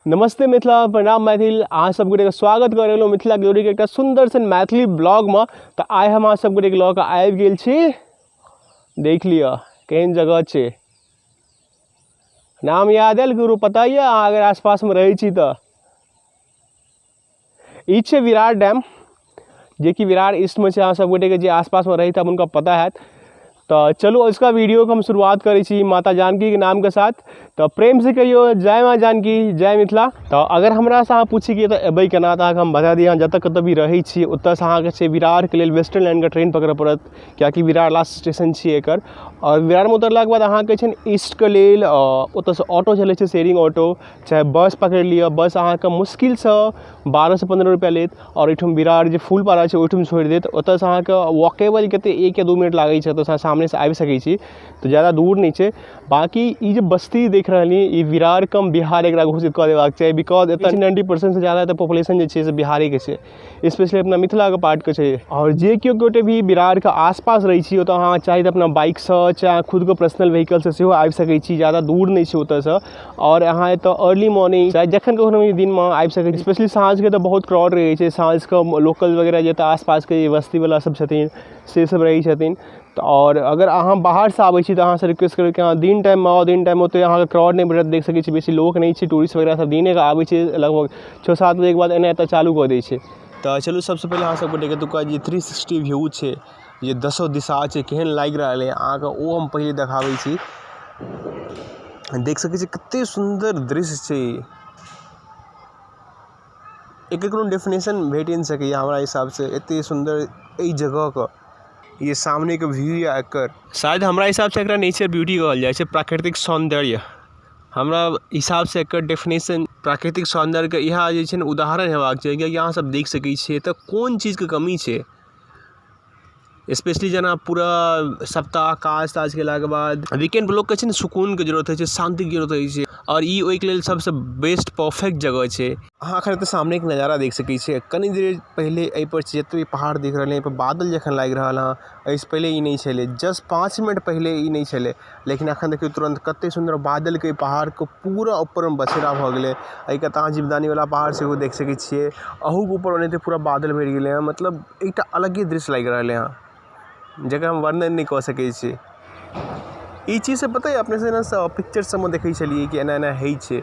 नमस्ते मिथिला, प्रणाम मैथिल। अहाँ सब गोटेके स्वागत कऽ रहलहुँ मिथिला ग्लोरीके एकटा सुन्दर सन मैथिली ब्लॉगमे। तऽ आइ हम अहाँ सब गोटेके लऽ कऽ आबि गेल छी, देख लिअ केहन जगह छै। नाम याद आयल गुरु? पता यऽ अहाँ अगर आसपासमे रहै छी तऽ ई छै विरार डैम, जेकि विरार ईस्टमे छै। अहाँ सब गोटेके जे आसपासमे रहैत हब हुनका पता हैत। तऽ चलू इसका वीडियोके हम शुरुआत करै छी माता जानकीके नामके साथ। तऽ प्रेम से कहियौ जय माँ जानकी, जय मिथिला। तऽ अगर हमरासँ अहाँ पूछी कि एतऽ एबै केना, तऽ अहाँके हम बता दी, अहाँ जतऽ कतऽ भी रहै छी ओतऽसँ अहाँके छै विरारके लेल वेस्टर्न लाइनके ट्रेन पकड़ऽ पड़त, किएकि विरार लास्ट स्टेशन छियै एकर। आओर विरारमे उतरलाके बाद अहाँके छै ने ईस्टके लेल ओतऽसँ ऑटो चलै छै, शेयरिंग ऑटो, चाहे बस पकड़ि लिअ। बस अहाँके मुश्किलसँ 12 सँ 15 रुपैआ लेत आओर एहिठाम विरार जे फूलपाड़ा छै ओहिठाम छोड़ि देत। ओतऽसँ अहाँके वॉकेबल कतेक 1 या 2 मिनट लागै छै, ओतऽसँ अहाँ सामनेसँ आबि सकै छी, तऽ ज्यादा दूर नहि छै। बाँकी ई जे बस्ती देख रहल छी ई विरार कम बिहार एकरा घोषित कऽ देबाक चाही, because एतऽ 90%सँ ज्यादा एतऽ पॉपुलेशन जे छै से बिहारेके छै, स्पेशली अपना मिथिलाके पार्टके छै। आओर जे केओ गोटे भी विरारके आसपास रहै छी ओतऽ अहाँ चाही तऽ अपना बाइकसँ चाहे खुदके पर्सनल व्हीकलसँ सेहो आबि सकै छी, ज्यादा दूर नहि छै ओतऽसँ। आओर अहाँ एतऽ अर्ली मॉर्निंग चाहे जखन कखनो भी दिनमे आबि सकै छी। स्पेशली साँझके तऽ बहुत क्राउड रहै छै, साँझके लोकल वगैरह जे एतऽ आसपासके जे बस्तीवला सब छथिन से सब रहै छथिन। तऽ आओर अगर अहाँ बाहरसँ आबै छी तऽ अहाँसँ रिक्वेस्ट करबै कि अहाँ दिन टाइममे आउ। दिन टाइममे ओतेक अहाँके क्राउड नहि भेटत, देख सकै छी बेसी लोक नहि छै। टूरिस्ट वगैरह सब दिनेके आबै छै, लगभग 6-7 बजेके बाद एनाइ एतऽ चालू कऽ दै छै। तऽ चलू सबसँ पहिले अहाँ सब गोटेके एतुका जे 360 व्यू छै, जे दसो दिशा छै, केहन लागि रहल अइ अहाँके ओ हम पहिले देखाबै छी। देख सकै छी कते सुन्दर दृश्य छै, एकर कोनो डेफिनेशन भेट नहि सकैए हमरा हिसाबसँ, एते सुन्दर एहि जगहके ये सामनेके व्यू यऽ एकर। शायद हमरा हिसाबसँ एकरा नेचर ब्यूटी कहल जाइ छै, प्राकृतिक सौन्दर्य। हमरा हिसाबसँ एकर डेफिनेशन प्राकृतिक सौन्दर्यके इएह जे छै ने उदाहरण हेबाक चाही, किएकि अहाँ सब देख सकै छियै एतऽ कोन चीजके कमी छै। स्पेशली जेना पूरा सप्ताह काज ताज केलाके बाद वीकेंड पर लोकके छै ने सुकूनके जरूरत होइ छै, शान्तिके जरूरत होइ छै, आओर ई ओहिके लेल सबसँ बेस्ट परफेक्ट जगह छै। अहाँ एखन एतऽ सामनेके नजारा देख सकै छियै। कनी देर पहिले एहिपर जते भी पहाड़ देख रहल एहिपर बादल जखन लागि रहल हँ, एहिसँ पहिले ई नहि छलै, जस्ट 5 मिनट पहिले ई नहि छलै, लेकिन एखन देखियौ तुरन्त कते सुन्दर बादलके पहाड़के पूरा ऊपरमे बसेरा भऽ गेलै। एहिके तऽ अहाँ जीवदानीवला पहाड़ सेहो देख सकै छियै, अहूके ऊपर ओनाहिते पूरा बादल भरि गेलै हँ। मतलब एकटा अलगे दृश्य लागि रहलै हँ जकर हम वर्णन नहि कऽ सकै छी। ई चीज से पता यऽ अपने से पिक्चर सबमे देखै छलियै कि एना एना होइ छै,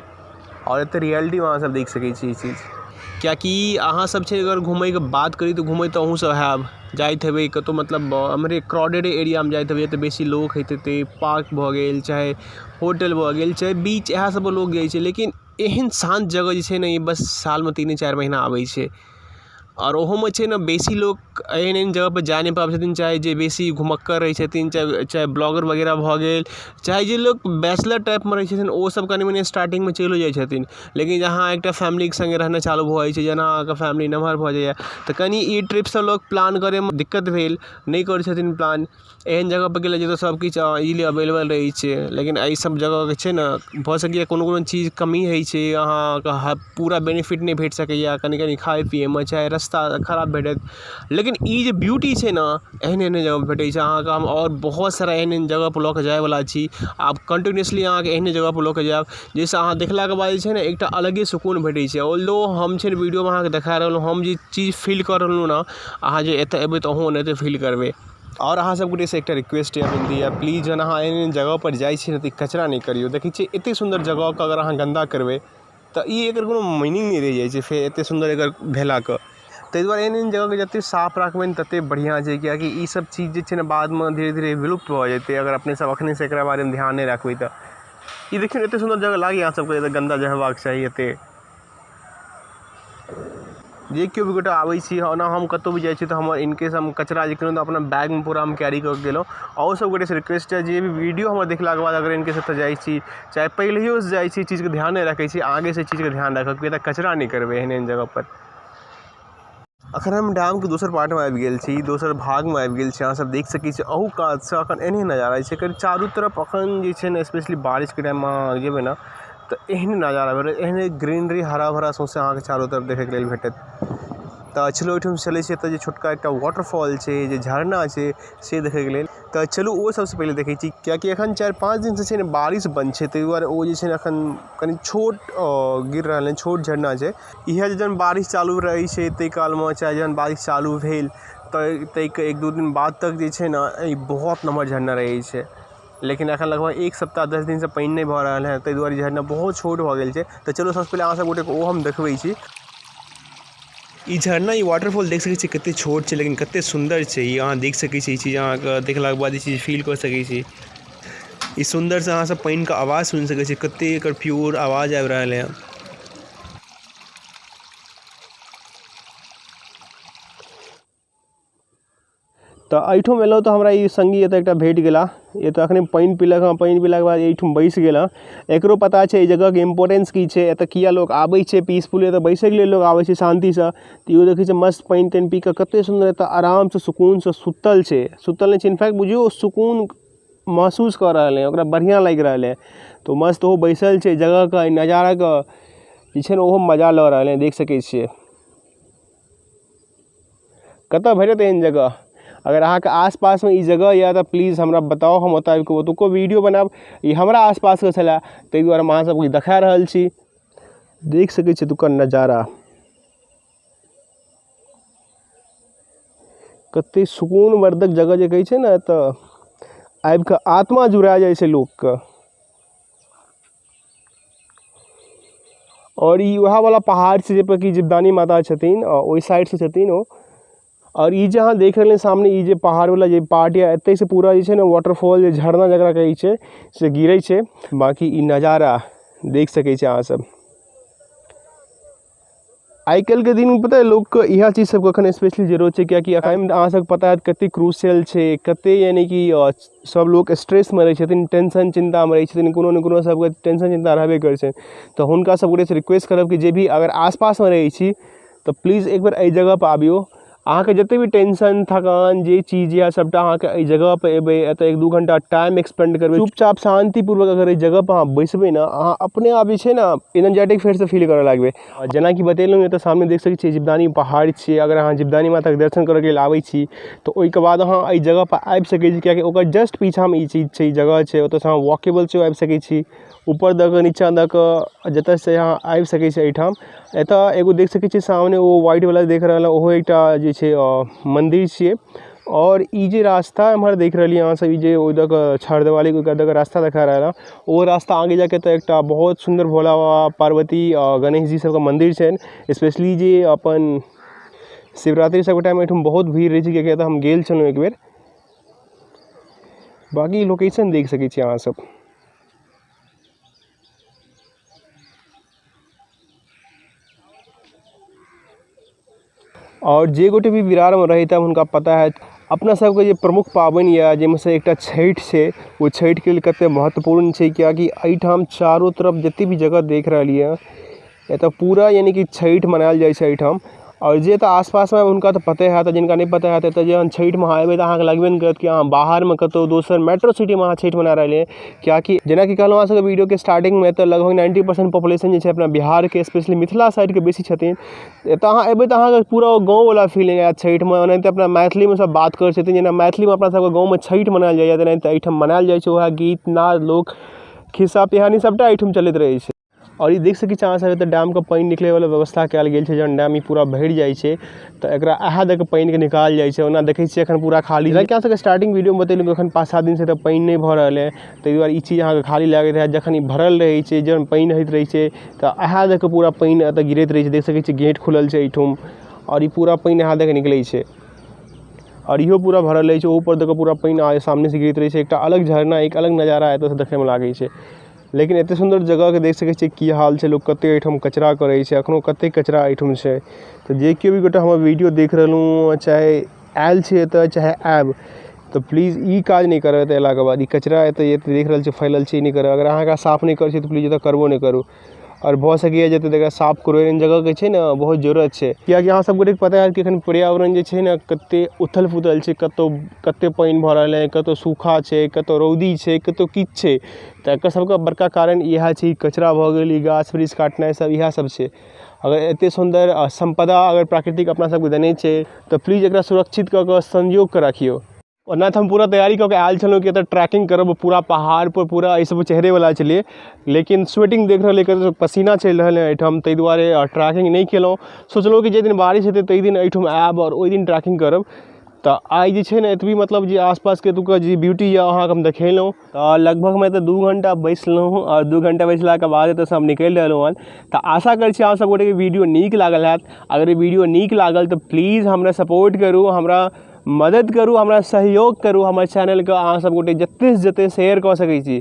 आओर एतऽ रियलिटीमे अहाँ सब देख सकै छी ई चीज। किएकि अहाँ सब छै अगर घुमैके बात करी तऽ घुमै तऽ अहूँ सब हैब, जाइत हेबै कतहु, मतलब एम्हरे क्राउडेड एरियामे जाइत हेबै तऽ बेसी लोक होइत हेतै, पार्क भऽ गेल चाहे होटल भऽ गेल चाहे बीच, इएह सबपर लोक जाइ छै। लेकिन एहन शान्त जगह जे छै ने ई बस सालमे 3-4 महीना आबै छै, आओर ओहोमे छै ने बेसी लोक एहन एहन जगहपर जा नहि पाबै छथिन, चाहे जे बेसी घुमक्कड़ रहै छथिन, चाहे चाहे ब्लॉगर वगैरह भऽ गेल, चाहे जे लोक बैचलर टाइपमे रहै छथिन ओ सब कनी मनी स्टार्टिंगमे चलिओ जाइ छथिन। लेकिन जहाँ एकटा फैमिलीके सङ्गे रहनाइ चालू भऽ जाइ छै, जेना अहाँके फैमिली नमहर भऽ जाइए, तऽ कनी ई ट्रिप सब लोक प्लान करैमे दिक्कत भेल, नहि करै छथिन प्लान। एहन जगहपर गेलहुँ जतऽ सब किछु इजीली अवेलेबल रहै छै, लेकिन एहि सब जगहके छै ने भऽ सकैए कोनो कोनो चीज कमी होइ छै, अहाँके पूरा बेनिफिट नहि भेट सकैए, कनी कनी खाइ पियैमे चाहे रस्ता खराब भेटत। लेकिन ई जे ब्यूटी छै ने एहन एहन जगहपर भेटै छै अहाँके। हम आओर बहुत सारा एहन एहन जगहपर लऽ कऽ जाइवला छी आब, कन्टिन्यूसली अहाँके एहने जगहपर लऽ कऽ जायब जाहिसँ अहाँ देखलाके बाद जे छै ने एकटा अलगे सुकून भेटै छै। ऑल्दो हम छै ने वीडियोमे अहाँके देखा रहलहुँ, हम जे चीज फील कऽ रहलहुँ ने, अहाँ जे एतऽ एबै तऽ अहूँ ओनाहिते फील करबै। आओर अहाँ सब गोटेसँ एकटा रिक्वेस्ट यऽ, विनती यऽ, प्लीज जहन अहाँ एहन एहन जगहपर जाइ छी ने तऽ ई कचरा नहि करियौ। देखै छियै एतेक सुन्दर जगहके अगर अहाँ गन्दा करबै तऽ ई एकर कोनो मीनिंग नहि रहि जाइ छै फेर एतेक सुन्दर एकर भेलाके। ताहि दुआरे एहन एहन जगहके जतेक साफ राखबै ने ततेक बढ़िआँ छै, किएकि ई सब चीज जे छै ने बादमे धीरे धीरे विलुप्त भऽ जेतै अगर अपने सब एखनेसँ एकरा बारेमे ध्यान नहि राखबै तऽ। ई देखियौ ने एतेक सुन्दर जगह लागैए अहाँ सबके एतऽ गन्दा जे हेबाक चाही एतेक? जे केओ भी गोटा आबै छी, ओना हम कतहु भी जाइ छी तऽ हमर इनकेस हम कचरा जे केलहुँ तऽ अपना बैगमे पूरा हम कैरी कऽ के गेलहुँ। अहूँ सब गोटेसँ रिक्वेस्ट यऽ जे भी वीडियो हमर देखलाके बाद अगर इनकेस एतऽ जाइ छी, चाहे पहिलहियोसँ जाइ छी, चीजके ध्यान नहि राखै छी, आगेसँ चीजके ध्यान राखब कि एतऽ कचरा नहि करबै एहन एहन जगहपर। अखन हम डैमके दोसर पार्टमे आबि गेल छी, दोसर भागमे आबि गेल छी। अहाँ सब देख सकै छी अहू कातसँ अखन एहने नजारा छै। एकर चारू तरफ अखन जे छै ने स्पेशली बारिशके टाइममे अहाँ जेबै ने तऽ एहने नजारा भेटत, एहने ग्रीनरी हरा भरा सौंसे अहाँके चारू तरफ देखैके लेल भेटत। तऽ चलू ओहिठाम चलै छी, एतऽ जे छोटका एकटा वाटरफॉल छै, जे झरना छै, से देखैके लेल। तऽ चलू ओ सबसँ पहिले देखै छी, कियाकि एखन 4-5 दिन से छै ने बारिश बंद छै, ताहि दुआरे ओ जे छै ने एखन कनि छोट गिर रहल है, छोट झरना छै। इएह जहन बारिश चालू रहै छै ताहि कालमे, चाहे जहन बारिश चालू भेल तऽ ताहिके 1-2 दिन बाद तक जे छै ने ई बहुत नमहर झरना रहै छै। लेकिन एखन लगभग 1 सप्ताह 10 दिनसँ पानि नहि भऽ रहल है, ताहि दुआरे झरना बहुत छोट भऽ गेल छै। तऽ चलू सबसँ पहिले अहाँ सब गोटेके ओ हम देखबै छी। ई झरना, ई वाटरफॉल देख सकै छी कते छोट छै लेकिन कते सुंदर छै। ई अहाँ देख सकै छी, ई चीज अहाँके देखलाके बाद ई चीज फील कऽ सकै छी। ई सुंदर से अहाँ सब पानि के आवाज सुनि सकै छी, कते एकर प्योर आवाज आबि रहल है। तऽ एहिठाम एलहुँ तऽ हमरा ई सङ्गी एतऽ एकटा भेट गेला। एतऽ अखने पानि पीलक हँ, पानि पीलाके बाद एहिठाम बैसि गेल हँ। एकरो पता छै एहि जगहके इम्पोर्टेंस की छै, एतऽ किया लोक आबै छै, पीसफुल एतऽ बैसैके लेल लोक आबै छै शान्तिसँ। तऽ इहो देखै छै मस्त पानि तानि पी कऽ कते सुन्दर एतऽ आरामसँ सुकूनसँ सुतल छै। सुतल नहि छै, इनफैक्ट बुझियौ सुकून महसूस कऽ रहल है, ओकरा बढ़िआँ लागि रहल है। तऽ मस्त ओहो बैसल छै, जगहके एहि नजाराके जे छै ने ओहो मजा लऽ रहल है, देख सकै छियै। कतऽ भेटत एहन जगह? अगर अहाँके आसपासमे ई जगह यऽ तऽ प्लीज हमरा बताउ, हम ओतऽ आबिकऽ ओतुको वीडियो बनायब। ई हमरा आसपासके छलै ताहि दुआरे हम अहाँ सबके देखा रहल छी। देख सकै छी एतुका नजारा कते सुकूनवर्धक जगह जे कहै छै ने, एतऽ आबिकऽ आत्मा जुड़ा जाइ छै लोकके। और ई वएह वाला पहाड़ छै जाहिपर कि जिवदानी माता छथिन, ओहि साइड से छथिन ओ। और ई जे अहाँ देख रहलियै सामने, ई जे पहाड़ वाला जे पार्ट यऽ, एतै से पूरा जे छै ने वाटरफॉल जे झरना जकरा कहै छै से गिरै छै। बाकी ई नजारा देख सकै छी अहाँ सब। आइ काल्हिके दिनमे पता अइ लोकके इएह चीज सबके एखन स्पेशली जरूरत छै, किएकि एखन अहाँ सबके पता हैत कते क्रूशियल छै, कते यानि कि सब लोक स्ट्रेसमे रहै छथिन, टेंशन चिन्तामे रहै छथिन, कोनो ने कोनो सबके टेंशन चिन्ता रहबे करै छै। तऽ हुनका सब गोटेसँ रिक्वेस्ट करब कि जे भी अगर आसपासमे रहै छी तऽ प्लीज एकबेर एहि जगहपर आबियौ। अहाँके जते भी टेंशन थकान जे चीज यऽ सबटा अहाँके एहि जगहपर एबै, एतऽ 1-2 घंटा टाइम एक्सपेंड करबै, चुपचाप शान्तिपूर्वक अगर एहि जगहपर अहाँ बैसबै ने, अहाँ अपने आप जे छै ने एनर्जेटिक फेरसँ फील करऽ लागबै। आओर जेनाकि बतेलहुँ एतऽ सामने देख सकै छियै जिवदानी पहाड़ छियै। अगर अहाँ जिवदानी माताके दर्शन करऽके लेल आबै छी तऽ ओहिके बाद अहाँ एहि जगहपर आबि सकै छी, किएकि ओकर जस्ट पीछाँमे ई चीज छै, ई जगह छै। ओतऽसँ अहाँ वॉकेबल सेहो आबि सकै छी, ऊपर दऽ कऽ नीचाँ दऽ कऽ जतऽसँ अहाँ आबि सकै छी एहिठाम। एतऽ एगो देख सकै छियै सामने ओ व्हाइट वाला देख रहल, ओहो एकटा जे छै मन्दिर छियै। और ई जे रास्ता एम्हर देख रहलियै अहाँ सब, ई जे ओहि दऽ कऽ छड़ देवाली के दऽ कऽ रास्ता देखा रहल हँ, ओ रास्ता आगे जाके तऽ एकटा बहुत सुन्दर भोला बाबा, पार्वती, गणेश जी सबके मन्दिर छनि। स्पेशली जे अपन शिवरात्रि सबके टाइममे एहिठाम बहुत भीड़ रहै छै, किएकि एतऽ हम गेल छलहुँ एकबेर। बाकी लोकेशन देख सकै छी अहाँ सब। और जे गोटे भी बिरारमे रहैत हय हुनका पता हैत अपना सबके जे प्रमुख पाबनि यऽ जाहिमे से एकटा छठि छै, ओ छठिके लेल कते महत्वपूर्ण छै, किएकि एहिठाम चारू तरफ जते भी जगह देख रहलियै हँ एतऽ पूरा यानि कि छठि मनायल जाइ छै एहिठाम। आओर जे एतऽ आसपासमे हुनका तऽ पते हैत, जिनका नहि पता हैत, एतऽ जहन छठिमे अहाँ एबै तऽ अहाँके लगबे नहि करत कि अहाँ बाहरमे कतहु दोसर मेट्रो सिटीमे अहाँ छठि मना रहलियै। किएकि जेनाकि कहलहुँ अहाँ सबके वीडियोके स्टार्टिंगमे, एतऽ लगभग 90% पॉपुलेशन जे छै अपना बिहारके स्पेशली मिथिला साइडके बेसी छथिन। एतऽ अहाँ एबै तऽ अहाँके पूरा ओ गाँववला फीलिंग आयत छठिमे। ओनाहिते अपना मैथिलीमे सब बात करै छथिन, जेना मैथिलीमे अपना सबके गाँवमे छठि मनायल जाइए तेनाहिते एहिठाम मनायल जाइ छै। वएह गीत नाद लोक खिस्सा पिहानी सबटा एहिठाम चलैत रहै छै। आओर ई देख सकै छी अहाँ सब एतऽ डैमके पानि निकलै वला व्यवस्था कयल गेल छै। जहन डैम ई पूरा भरि जाइ छै तऽ एकरा इएह दऽ कऽ पानिके निकालल जाइ छै। ओना देखै छियै एखन पूरा खाली। जेनाकि अहाँ सबके स्टार्टिंग वीडियोमे बतेलहुँ कि एखन 5-7 दिनसँ एतऽ पानि नहि भऽ रहल अइ, ताहि दुआरे ई चीज अहाँके खाली लागैत हैत। जखन ई भरल रहै छै, जहन पानि होइत रहै छै तऽ इएह दऽ कऽ पूरा पानि एतऽ गिरैत रहै छै। देख सकै छियै गेट खुलल छै एहिठाम आओर ई पूरा पानि इएह दऽ कऽ निकलै छै। आओर इहो पूरा भरल रहै छै, ओहूपर दऽ कऽ पूरा पानि सामनेसँ गिरैत रहै छै। एकटा अलग झरना, एक अलग नजारा एतऽसँ देखैमे लागै छै। लेकिन एते सुन्दर जगहके देख सकै छियै की हाल छै, लोक कते एहिठाम कचरा करै छै, एखनो कते कचरा एहिठाम छै। तऽ जे केओ भी गोटा हमर वीडियो देख रहलहुँ, चाहे आयल छी एतऽ चाहे आयब, तऽ प्लीज ई काज नहि करब। एतऽ अयलाके बाद ई कचरा एतऽ देख रहल छियै फैलल छै, ई नहि करब। अगर अहाँ एकरा साफ नहि करै छियै तऽ प्लीज एतऽ करबो नहि करू। आओर भऽ सकैए जे एकरा साफ करू, एहन जगहके छै ने बहुत जरूरत छै। किएकि अहाँ सब गोटेके पता हैत कि एखन पर्यावरण जे छै ने कते उथल पुथल छै, कतहु कते पानि भऽ रहल अइ, कतहु सूखा छै, कतहु रौदी छै, कतहु किछु छै। तऽ एकर सबके बड़का कारण इएह छै, ई कचरा भऽ गेल, ई गाछ वृक्ष काटनाइ सब इएह सब छै। अगर एते सुन्दर सम्पदा अगर प्राकृतिक अपना सबके देने छै तऽ प्लीज एकरा सुरक्षित कऽ कऽ संजोग कऽ राखियौ। ओना तऽ हम पूरा तैयारी कऽ के आयल छलहुँ कि एतऽ ट्रैकिंग करब पूरा पहाड़ पर पूरा एहि सब चढ़ै वला छलियै, लेकिन स्वेटिंग देख रहल अइ, पसीना चलि रहल अइ एहिठाम, ताहि दुआरे ट्रैकिंग नहि केलहुँ। सोचलहुँ कि जाहि दिन बारिश हेतै ताहि दिन एहिठाम आयब आओर ओहि दिन ट्रैकिंग करब। तऽ आइ जे छै ने एतबी मतलब जे आसपासके एतुका जे ब्यूटी यऽ अहाँके हम देखेलहुँ। तऽ लगभग हम एतऽ 2 घंटा बैसलहुँ आओर 2 घंटा बैसलाके बाद एतऽसँ हम निकलि रहलहुँ हन। तऽ आशा करै छी अहाँ सब गोटेके वीडियो नीक लागल हैत। अगर ई वीडियो नीक लागल तऽ प्लीज हमरा सपोर्ट करू, हमरा मदद करू, हमरा सहयोग करू। हमर चैनलके अहाँ सब गोटे जतेक जतेक शेयर कऽ सकै छी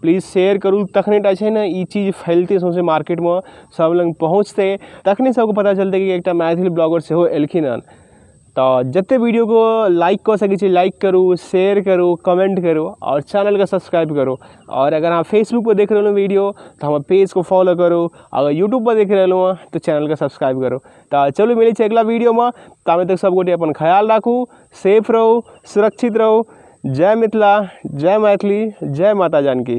प्लीज शेयर करू, तखने टा छै ने ई चीज फैलतै सौंसे मार्केटमे, सब लग पहुँचतै, तखने सबके पता चलतै कि एकटा मैथिली ब्लॉगर सेहो एलखिन हन। तऽ जतेक वीडियोके लाइक कऽ सकै छी लाइक करू, शेयर करू, कमेंट करू आओर चैनलके सब्सक्राइब करू। आओर अगर अहाँ फेसबुकपर देख रहलहुँ वीडियो तऽ हमर पेजके फॉलो करू, अगर यूट्यूबपर देख रहलहुँ हँ तऽ चैनलके सब्सक्राइब करू। तऽ चलू मिलै छै अगिला वीडियोमे, ताबे तक सब गोटे अपन ख्याल राखू, सेफ रहू, सुरक्षित रहू। जय मिथिला, जय मैथिली, जय माता जानकी।